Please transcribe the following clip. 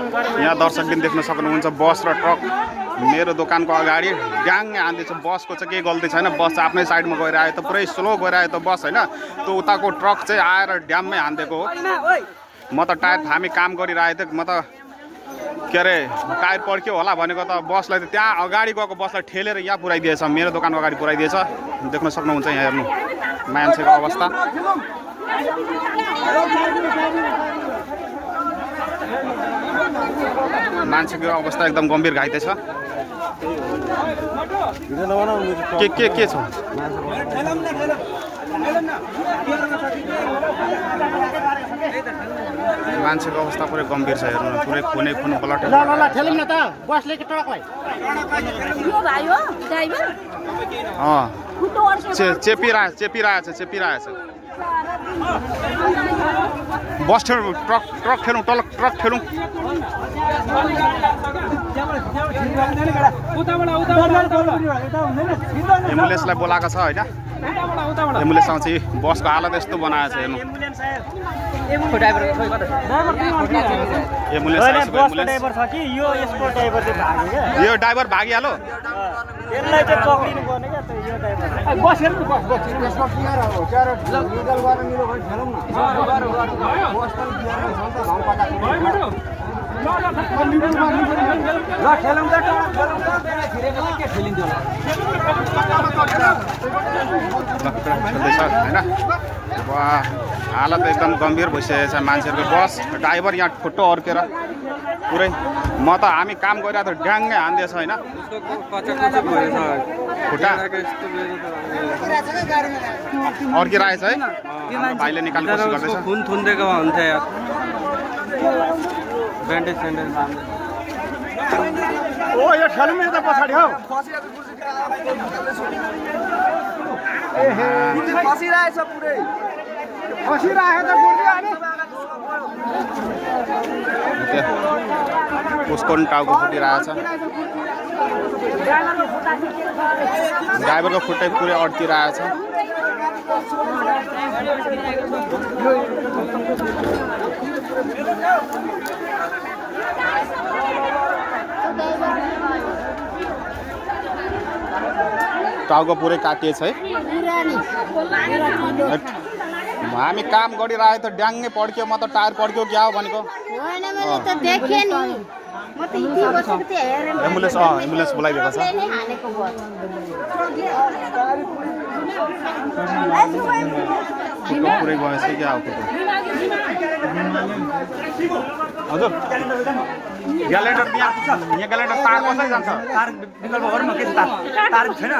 यहाँ दर्शकबिन देख्न सक्नुहुन्छ बस र ट्रक मेरो दोकानको अगाडि ड्याङ्गै हान्दैछ। बसको चाहिँ केही गल्ती छैन, बस चाहिँ आफ्नै साइडमा गइरहेको त पुरै स्लो गइरहेको त बस होइन। त्यो उताको ट्रक चाहिँ आएर ड्याममै हान्दिएको हो। म त टायर थामी काम गरिरहेको थिएँ, म त के अरे टायर पड्क्यो होला भनेको त बसलाई त त्यहाँ अगाडि गएको बसलाई ठेलेर यहाँ पुऱ्याइदिएछ, मेरो दोकानको अगाडि पुऱ्याइदिएछ। देख्न सक्नुहुन्छ यहाँ हेर्नु मान्छेको अवस्था। मान्छेको अवस्था एकदम गम्भीर घाइते छ। के छ मान्छेको अवस्था पुरै गम्भीर छ हेर्नु, पुरै खुनै खुन ब्लड। चेपिरहेछ। बस ठेलौँ, ट्रक ठेलौँ, ट्रक ठेलौँ। एम्बुलेन्सलाई बोलाएको छ होइन, एम्बुलेन्स आउँछ। बसको हालत यस्तो बनाएको छ हेर्नु। यो ड्राइभर भागिहाल्यो। हालत एकदम गम्भीर भइसकेको छ मान्छेहरूको। बस ड्राइभर यहाँ खुट्टो अड्केर पुरै, म त हामी काम गरिरहेको त ड्याङ्गै हान्दिएछ होइन। खुट्टा अड्किरहेछ है, भाइले निकाल्ने कोसिस गर्दैछ। खुन थुनिदिएको हुन्थ्यो यार, ब्यान्डेज स्यान्डेज। ओ यो ठेलौँ यता पछाडि हौ, फसिरहेछ पुरै, फसिरहेको त उसको पनि टाउको फुटिरहेछ। ड्राइभरको खुट्टै पुरै अड्किरहेछ। टाउको पुरै काटिएछ है। हामी काम गरिरहेको त ड्याङ्गै पड्क्यो, म त टायर पड्क्यो क्या हो भनेको। एम्बुलेन्स एम्बुलेन्स बोलाइदिएको छ। पुरै गएछ क्या हो हजुर। ग्यालेन्डर यहाँ ग्यालेन्डर तार कसरी जान्छ? तार विकल्प गरौँ न, के तार छैन।